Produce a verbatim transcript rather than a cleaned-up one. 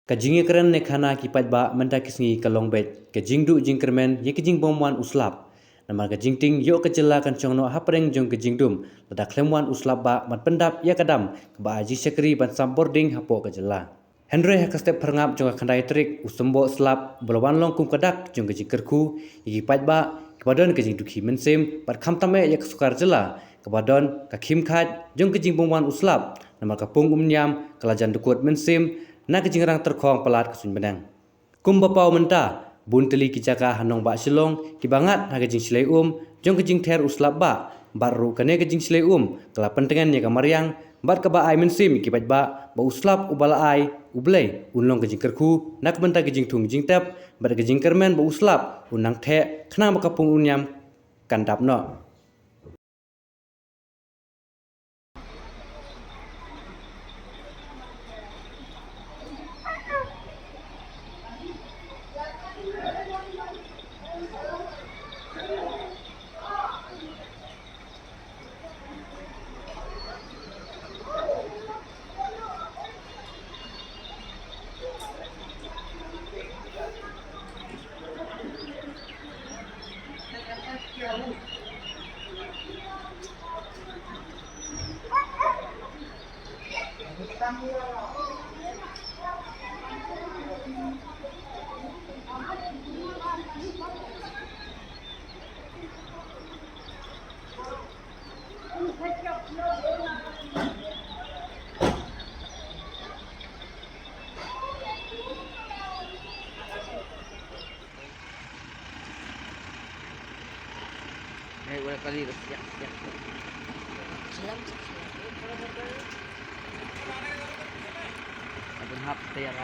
Ka jingïakren ne khana ki paidbah mynta ki sngi ka long beit ka jingduh jingkyrmen ïa ka jingbymwan u slap. Namar ka jingtieng ïoh ka jylla kan shong noh hapdeng jong ka jingdum lada khlem wan u slap bah ban pyndap ïa ka dam kaba ai jingshakri ban sam bording hapoh ka jylla. Hynrei ha ka step pharngap jong ka khyndai tarik u symboh slap ba la wan long kum ka dak jong ka jingkyrkhu ïa ki paidbah kiba don ka jingdukhi mynsiem bad khamtam eh ïa ka sorkar jylla kaba don ka khim khaid jong ka jingbymwan u slap namar ka pung umniam ka la jan dkut mynsiem na ka jingrang tyrkhong palat ka suiñ bneng. Kumba paw mynta bun tylli ki jaka ha nongbah Shillong kiba ngat ha ka jingshlei um jong ka jingther u slap bah bad ruh kane ka jingshlei um ka la pyntngen ïa ka mariang bad kaba ai mynsiem ïa ki paidbah ba u slap uba la ai U Blei un long ka jingkyrkhu na ka bynta ka jingthung jingtep bad ka jingkyrmen ba u slap un nang theh khnang ba ka pung umniam kan dap noh. Hey, wala kali dah siap, siap. Salam, salam. Abang hap tayar.